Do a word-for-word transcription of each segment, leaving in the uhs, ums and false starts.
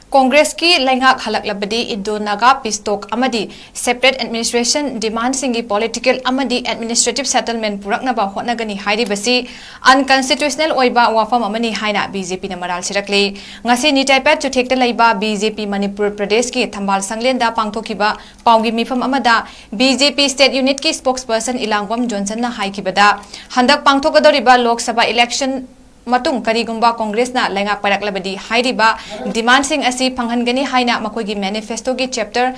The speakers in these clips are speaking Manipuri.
ꯀꯣꯡꯒ꯭ꯔꯦꯁꯀꯤ ꯂꯩꯉꯥꯛ ꯍꯜꯂꯛꯂꯕꯗꯤ ꯏꯟꯗꯣ ꯅꯥꯒꯥ ꯄꯤꯁ ꯇꯣꯛ ꯑꯃꯗꯤ ꯁꯦꯄꯔꯦꯠ ꯑꯦꯗꯃꯤꯅꯤꯁꯇ꯭ꯔꯦꯁꯟ ꯗꯤꯃꯥꯟꯁꯤꯡꯒꯤ ꯄꯣꯂꯤꯇꯤꯀꯦꯜ ꯑꯃꯗꯤ ꯑꯦꯗꯃꯤꯅꯤꯁꯇ꯭ꯔꯦꯇꯤꯚ ꯁꯦꯇꯜꯃꯦꯟ ꯄꯨꯔꯛꯅꯕ ꯍꯣꯠꯅꯒꯅꯤ ꯍꯥꯏꯔꯤꯕꯁꯤ ꯑꯟꯀꯟꯁꯇꯤꯇ꯭ꯌꯨꯁꯅꯦꯜ ꯑꯣꯏꯕ ꯋꯥꯐꯝ ꯑꯃꯅꯤ ꯍꯥꯏꯅ ꯕꯤ ꯖꯦ ꯄꯤꯅ ꯃꯔꯥꯜ ꯁꯤꯔꯛꯂꯤ꯫ ꯉꯁꯤ ꯅꯤꯇꯥꯏꯄꯥꯠ ꯆꯨꯊꯦꯛꯇ ꯂꯩꯕ ꯕꯤ ꯖꯦ ꯄꯤ ꯃꯅꯤꯄꯨꯔ ꯄ꯭ꯔꯗꯦꯁꯀꯤ ꯊꯝꯕꯥꯜ ꯁꯪꯂꯦꯟꯗ ꯄꯥꯡꯊꯣꯛꯈꯤꯕ ꯄꯥꯎꯒꯤ ꯃꯤꯐꯝ ꯑꯃꯗ ꯕꯤ ꯖꯦ ꯄꯤ ꯁ꯭ꯇꯦꯠ ꯌꯨꯅꯤꯠꯀꯤ ꯁ꯭ꯄꯣꯛꯁꯄꯔꯁꯟ ꯏꯂꯥꯡꯕꯝ ꯖꯣꯟꯁꯟꯅ ꯍꯥꯏꯈꯤꯕꯗ, ꯍꯟꯗꯛ ꯄꯥꯡꯊꯣꯛꯀꯗꯧꯔꯤꯕ ꯂꯣꯛ ꯁꯚꯥ ꯏꯂꯦꯛꯁꯟ ꯃꯇꯨꯡ ꯀꯔꯤꯒꯨꯝꯕ ꯀꯣꯡꯒ꯭ꯔꯦꯁꯅ ꯂꯩꯉꯥꯛ ꯄꯥꯏꯔꯛꯂꯕꯗꯤ ꯍꯥꯏꯔꯤꯕ ꯗꯤꯃꯥꯟꯁꯤꯡ ꯑꯁꯤ ꯐꯪꯍꯟꯒꯅꯤ ꯍꯥꯏꯅ ꯃꯈꯣꯏꯒꯤ ꯃꯦꯅꯤꯐꯦꯁꯇꯣꯒꯤ ꯆꯦꯞꯇꯔ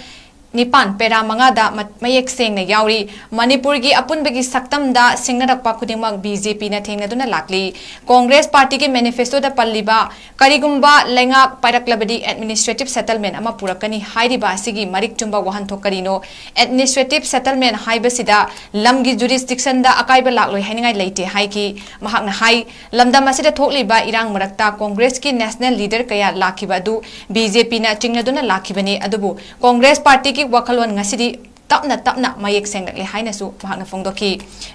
ꯅꯤꯄꯥꯟ, ꯄꯦꯔꯥ ꯃꯉꯥꯗ ꯃ-, ꯃꯌꯦꯛ ꯁꯦꯡꯅ ꯌꯥꯎꯔꯤ꯫ ꯃꯅꯤꯄꯨꯔꯒꯤ ꯑꯄꯨꯟꯕꯒꯤ ꯁꯛꯇꯝꯗ ꯁꯤꯡꯅꯔꯛꯄ ꯈꯨꯗꯤꯡꯃꯛ ꯕꯤ ꯖꯦ ꯄꯤꯅ ꯊꯦꯡꯅꯗꯨꯅ ꯂꯥꯛꯂꯤ꯫ ꯀꯣꯡꯒ꯭ꯔꯦꯁ ꯄꯥꯔꯇꯤꯒꯤ ꯃꯦꯅꯤꯐꯦꯁꯇꯣꯗ ꯄꯜꯂꯤꯕ ꯀꯔꯤꯒꯨꯝꯕ ꯂꯩꯉꯥꯛ ꯄꯥꯏꯔꯛꯂꯕꯗꯤ ꯑꯦꯗꯃꯤꯅꯤꯁꯇ꯭ꯔꯦꯇꯤꯚ ꯁꯦꯇꯜꯃꯦꯟ ꯑꯃ ꯄꯨꯔꯛꯀꯅꯤ ꯍꯥꯏꯔꯤꯕ ꯑꯁꯤꯒꯤ ꯃꯔꯤꯛ ꯆꯨꯝꯕ ꯋꯥꯍꯟꯊꯣꯛ ꯀꯔꯤꯅꯣ? ꯑꯦꯗꯃꯤꯅꯤꯁꯇ꯭ꯔꯦꯇꯤꯚ ꯁꯦꯇꯜꯃꯦꯟ ꯍꯥꯏꯕꯁꯤꯗ ꯂꯝꯒꯤ ꯖꯨꯔꯤꯁꯗꯤꯛꯁꯟꯗ ꯑꯀꯥꯏꯕ ꯂꯥꯛꯂꯣꯏ ꯍꯥꯏꯅꯤꯡꯉꯥꯏ ꯂꯩꯇꯦ ꯍꯥꯏꯈꯤ꯫ ꯃꯍꯥꯛꯅ ꯍꯥꯏ, ꯂꯝꯗꯝ ꯑꯁꯤꯗ ꯊꯣꯛꯂꯤꯕ ꯏꯔꯥꯡ ꯃꯔꯛꯇ ꯀꯣꯡꯒ꯭ꯔꯦꯁꯀꯤ ꯅꯦꯁꯅꯦꯜ ꯂꯤꯗꯔ ꯀꯌꯥ ꯂꯥꯛꯈꯤꯕ ꯑꯗꯨ ꯕꯤ ꯖꯦ ꯄꯤꯅ ꯆꯤꯡꯅꯗꯨꯅ ꯂꯥꯛꯈꯤꯕꯅꯤ, ꯑꯗꯨꯕꯨ ꯀꯣꯡꯒ꯭ꯔꯦꯁ ꯄꯥꯔꯇꯤꯒꯤ ꯋꯥꯈꯜꯂꯣꯟ ꯉꯁꯤꯗꯤ ꯇꯞꯅ ꯇꯞꯅ ꯃꯌꯦꯛ ꯁꯦꯡꯂꯛꯂꯦ ꯍꯥꯏꯅꯁꯨ ꯃꯍꯥꯛꯅ ꯐꯣꯡꯗꯣꯛꯈꯤ꯫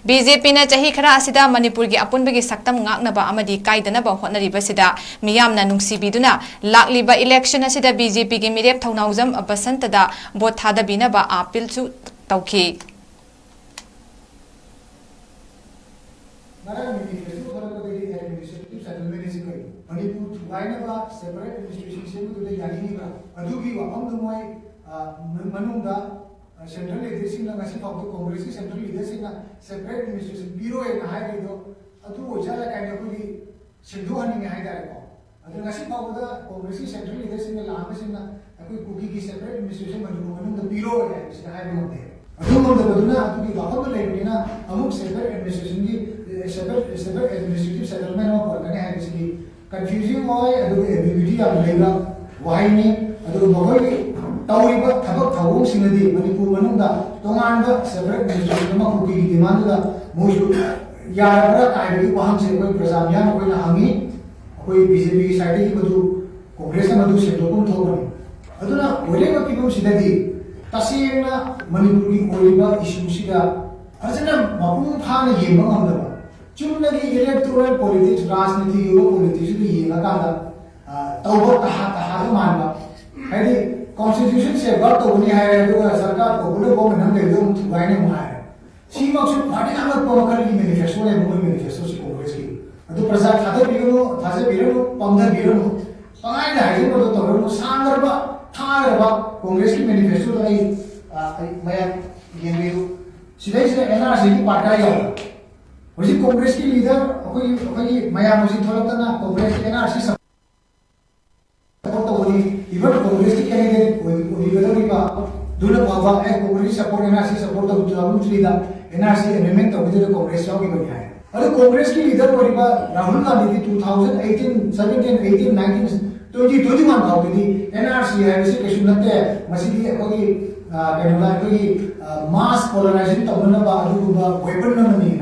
ꯕꯤ ꯖꯦ ꯄꯤꯅ ꯆꯍꯤ ꯈꯔ ꯑꯁꯤꯗ ꯃꯅꯤꯄꯨꯔꯒꯤ ꯑꯄꯨꯟꯕꯒꯤ ꯁꯛꯇꯝ ꯉꯥꯛꯅꯕ ꯑꯃꯗꯤ ꯀꯥꯏꯗꯅꯕ ꯍꯣꯠꯅꯔꯤꯕꯁꯤꯗ ꯃꯤꯌꯥꯝꯅ ꯅꯨꯡꯁꯤꯕꯤꯗꯨꯅ ꯂꯥꯛꯂꯤꯕ ꯏꯂꯦꯛꯁꯟ ꯑꯁꯤꯗ ꯕꯤ ꯖꯦ ꯄꯤꯒꯤ ꯃꯤꯔꯦꯞ ꯊꯧꯅꯥꯎꯖꯝ ꯕꯁꯟꯇꯗ ꯚꯣꯠ ꯊꯥꯗꯕꯤꯅꯕ ꯑꯥꯄꯤꯜꯁꯨ ꯇꯧꯈꯤ꯫ ꯉꯔꯥꯡ ꯃꯦꯅꯤꯐꯦꯁꯇꯣ ꯊꯣꯛꯂꯛꯄꯗꯒꯤ ꯑꯦꯗꯃꯤꯅꯤꯁꯇ꯭ꯔꯦꯇꯤꯚ ꯁꯦꯇꯜꯃꯦꯟ ꯑꯁꯤ ꯀꯔꯤꯅꯣ? ꯃꯅꯤꯄꯨꯔ ꯊꯨꯒꯥꯏꯅꯕ ꯁꯦꯄꯔꯦꯠ ꯑꯦꯗꯃꯤꯅꯤꯁꯇ꯭ꯔꯦꯁꯟ ꯁꯦꯝꯕꯗꯨꯗ ꯌꯥꯅꯤꯡꯉꯤꯕ꯭ꯔꯥ? ꯑꯗꯨꯒꯤ ꯋꯥꯐꯝꯗꯨ ꯃꯣꯏ, ꯑ, ꯃ-, ꯃꯅꯨꯡꯗ, ꯑ, ꯁꯦꯟꯇ꯭ꯔꯦꯜ ꯂꯤꯗꯔꯁꯤꯡꯅ ꯉꯁꯤ ꯐꯥꯎꯕꯗ ꯀꯣꯡꯒ꯭ꯔꯦꯁꯀꯤ ꯁꯦꯟꯇ꯭ꯔꯦꯜ ꯂꯤꯗꯔꯁꯤꯡꯅ ꯁꯦꯄꯔꯦꯠ ꯑꯦꯗꯃꯤꯅꯤꯁꯇ꯭ꯔꯦꯁꯟ ꯄꯤꯔꯣꯏꯅ ꯍꯥꯏꯔꯤꯗꯣ ꯑꯗꯨ ꯑꯣꯏꯖꯥꯠꯂ ꯀꯥꯏꯅ ꯑꯩꯈꯣꯏꯒꯤ ꯁꯦꯝꯗꯣꯛꯍꯟꯅꯤꯡꯉꯦ ꯍꯥꯏꯇꯥꯔꯦꯀꯣ꯫ ꯑꯗꯨ ꯉꯁꯤ ꯐꯥꯎꯕꯗ ꯀꯣꯡꯒ꯭ꯔꯦꯁꯀꯤ ꯁꯦꯟꯇ꯭ꯔꯦꯜ ꯂꯤꯗꯔꯁꯤꯡꯅ ꯂꯥꯛꯑꯝꯕꯁꯤꯡꯅ ꯑꯩꯈꯣꯏ ꯀꯨꯀꯤꯒꯤ ꯁꯦꯄꯔꯦꯠ ꯑꯦꯗꯃꯤꯅꯤꯁꯇ꯭ꯔꯦꯁꯟ ꯃꯅꯤꯄꯨꯔ ꯃꯅꯨꯡꯗ ꯄꯤꯔꯣꯏ ꯍꯥꯏꯕꯁꯤꯗ ꯍꯥꯏꯕ ꯉꯝꯗꯦ꯫ ꯑꯗꯨ ꯉꯝꯗꯕꯗꯨꯅ ꯑꯗꯨꯒꯤ ꯋꯥꯐꯝꯗꯨ ꯂꯩꯕꯅꯤꯅ ꯑꯃꯨꯛ ꯁꯦꯄꯔꯦꯠ ꯑꯦꯗꯃꯤꯅꯤꯁꯇ꯭ꯔꯦꯁꯟꯒꯤ, ꯁꯦꯄꯔꯦꯠ, ꯁꯦꯄꯔꯦꯠ ꯑꯦꯗꯃꯤꯅꯤꯁꯇ꯭ꯔꯦꯇꯤꯚ ꯁꯦꯇꯜꯃꯦꯟ ꯑꯃ ꯄꯨꯔꯛꯀꯅꯤ ꯍꯥꯏꯕꯁꯤꯗꯤ ꯀꯟꯐ꯭ꯌꯨꯖꯤꯡ ꯑꯣꯏ, ꯑꯗꯨꯒ ꯑꯦꯝꯕꯤꯒ꯭ꯌꯨꯇꯤ ꯌꯥꯝ ꯂꯩꯕ ꯋꯥꯍꯩꯅꯤ꯫ ꯑꯗꯨꯒ ꯃꯈꯣꯏꯒꯤ ꯇꯧꯔꯤꯕ ꯊꯕꯛ ꯊꯧꯑꯣꯡꯁꯤꯡꯅꯗꯤ ꯃꯅꯤꯄꯨꯔ ꯃꯅꯨꯡꯗ ꯇꯣꯉꯥꯟꯕ ꯁꯦꯄꯔꯦꯠ ꯑꯦꯗꯃꯤꯅꯤꯁꯇ꯭ꯔꯦꯁꯟ ꯑꯃ ꯀꯨꯀꯤꯒꯤ ꯗꯤꯃꯥꯟꯗꯨꯗ ꯃꯣꯏꯁꯨ ꯌꯥꯔꯕ꯭ꯔꯥ ꯍꯥꯏꯕꯒꯤ ꯋꯥꯍꯪꯁꯦ ꯑꯩꯈꯣꯏ ꯄ꯭ꯔꯖꯥ ꯃꯤꯌꯥꯝ ꯑꯩꯈꯣꯏꯅ ꯍꯪꯉꯤ꯫ ꯑꯩꯈꯣꯏ ꯕꯤ ꯖꯦ ꯄꯤꯒꯤ ꯁꯥꯏꯠꯇꯒꯤ ꯃꯗꯨ ꯀꯣꯡꯒ꯭ꯔꯦꯁꯅ ꯃꯗꯨ ꯁꯦꯡꯗꯣꯛꯐꯝ ꯊꯣꯛꯄꯅꯤ꯫ ꯑꯗꯨꯅ ꯑꯣꯏꯔꯤꯕ ꯐꯤꯕꯝꯁꯤꯗꯗꯤ ꯇꯁꯦꯡꯅ ꯃꯅꯤꯄꯨꯔꯒꯤ ꯑꯣꯏꯔꯤꯕ ꯏꯁꯨꯁꯤꯗ ꯐꯖꯅ ꯃꯄꯨꯡ ꯐꯥꯅ ꯌꯦꯡꯕ ꯉꯝꯗꯕ, ꯆꯨꯝꯅꯒꯤ ꯏꯂꯦꯛꯇꯣꯔꯦꯜ ꯄꯣꯂꯤꯇꯤꯛꯁ, ꯔꯥꯖꯅꯤꯇꯤꯒꯤ ꯑꯣꯏꯕ ꯄꯣꯂꯤꯇꯤꯛꯁꯇꯨ ꯌꯦꯡꯉꯀꯥꯟꯗ, ꯑ, ꯇꯧꯕ ꯇꯍꯥ ꯇꯍꯥꯒ ꯃꯥꯟꯕ꯫ ꯍꯥꯏꯗꯤ, ꯀꯣꯟꯁꯇꯤꯇ꯭ꯌꯨꯁꯟ ꯁꯦꯐꯒꯥꯔꯗ ꯇꯧꯒꯅꯤ ꯍꯥꯏꯔꯦ, ꯑꯗꯨꯒ ꯁꯔꯀꯥꯔ ꯄꯨꯕꯗ ꯒꯣꯔꯃꯦꯟ ꯑꯃ ꯂꯩꯕꯗ ꯑꯃꯨꯛ ꯊꯨꯒꯥꯏꯅꯤ ꯑꯃꯨꯛ ꯍꯥꯏꯔꯦ꯫ ꯁꯤꯃꯛꯁꯨ ꯈ꯭ꯋꯥꯏꯗꯒꯤ ꯑꯉꯛꯄ ꯃꯈꯜꯒꯤ ꯃꯦꯅꯤꯐꯦꯁꯇꯣꯅꯦꯕ ꯃꯣꯏ ꯃꯦꯅꯤꯐꯦꯁꯇꯣꯁꯤ ꯀꯣꯡꯒ꯭ꯔꯦꯁꯀꯤ꯫ ꯑꯗꯨ ꯄ꯭ꯔꯖꯥ ꯊꯥꯗꯕꯤꯔꯅꯨ, ꯊꯥꯖꯕꯤꯔꯅꯨ, ꯄꯪꯊꯕꯤꯔꯅꯨ, ꯄꯪꯍꯥꯏꯗ ꯍꯥꯏꯖꯤꯟꯕꯗꯣ ꯇꯧꯔꯅꯨ꯫ ꯁꯥꯡꯈ꯭ꯔꯕ, ꯊꯥꯈ꯭ꯔꯕ ꯀꯣꯡꯒ꯭ꯔꯦꯁꯀꯤ ꯃꯦꯅꯤꯐꯦꯁꯇꯣꯗꯣ ꯑꯩ, ꯑ, ꯑꯩ ꯃꯌꯥꯝ ꯌꯦꯡꯕꯤꯌꯨ꯫ ꯁꯤꯗꯩꯁꯤꯗ ꯑꯦꯟ ꯑꯥꯔ ꯁꯤꯒꯤ ꯄꯥꯔꯠ ꯈꯔ ꯌꯥꯎꯔꯦ꯫ ꯍꯧꯖꯤꯛ ꯀꯣꯡꯒ꯭ꯔꯦꯁꯀꯤ ꯂꯤꯗꯔ ꯑꯩꯈꯣꯏꯒꯤ, ꯑꯩꯈꯣꯏꯒꯤ ꯃꯌꯥꯝ ꯍꯧꯖꯤꯛ ꯊꯣꯛꯂꯛꯇꯅ ꯀꯣꯡꯒ꯭ꯔꯦꯁꯀꯤ ꯑꯦꯟ ꯑꯥꯔ ꯁꯤ ꯁꯄꯣꯔꯠ ꯇꯧꯕꯅꯤ, ꯏꯚꯟ ꯀꯣꯡꯒ꯭ꯔꯦꯁꯀꯤ ꯀꯦꯟꯗꯤꯗꯦꯠ ꯑꯣꯏ-, ꯑꯣꯏꯕꯤꯒꯗꯧꯔꯤꯕ ꯑꯗꯨꯅ ꯐꯥꯎꯕ, "ꯑꯦ, ꯀꯣꯡꯒ꯭ꯔꯦꯁꯀꯤ support, N R C support ꯇꯧꯕ ꯇꯨ ꯊꯥꯎꯖꯟ ꯊ꯭ꯔꯤꯗ ꯑꯦꯟ ꯑꯥꯔ ꯁꯤ ꯑꯦꯃꯦꯟꯃꯦꯟ ꯇꯧꯕꯗꯨꯗ ꯀꯣꯡꯒ꯭ꯔꯦꯁ ꯌꯥꯎꯈꯤꯕꯅꯤ" ꯍꯥꯏ꯫ ꯑꯗꯨ ꯀꯣꯡꯒ꯭ꯔꯦꯁꯀꯤ ꯂꯤꯗꯔ ꯑꯣꯏꯔꯤꯕ ꯔꯥꯍꯨꯜ ꯒꯥꯟꯙꯤꯗꯤ two thousand eighteen, seventeen, eighteen, nineteen, twenty twenty one ꯐꯥꯎꯕꯗꯤ ꯑꯦꯟ ꯑꯥꯔ ꯁꯤ ꯍꯥꯏꯕꯁꯤ ꯀꯩꯁꯨ ꯅꯠꯇꯦ, ꯃꯁꯤꯗꯤ ꯑꯩꯈꯣꯏꯒꯤ, ꯑ, ꯀꯩꯅꯣꯗ ꯑꯩꯈꯣꯏꯒꯤ, ꯑ, ꯃꯥꯁ ꯄꯣꯂꯔꯥꯏꯖꯦꯁꯟ ꯇꯧꯅꯅꯕ ꯑꯗꯨꯒꯨꯝꯕ ꯋꯦꯄꯟ ꯑꯃꯅꯤ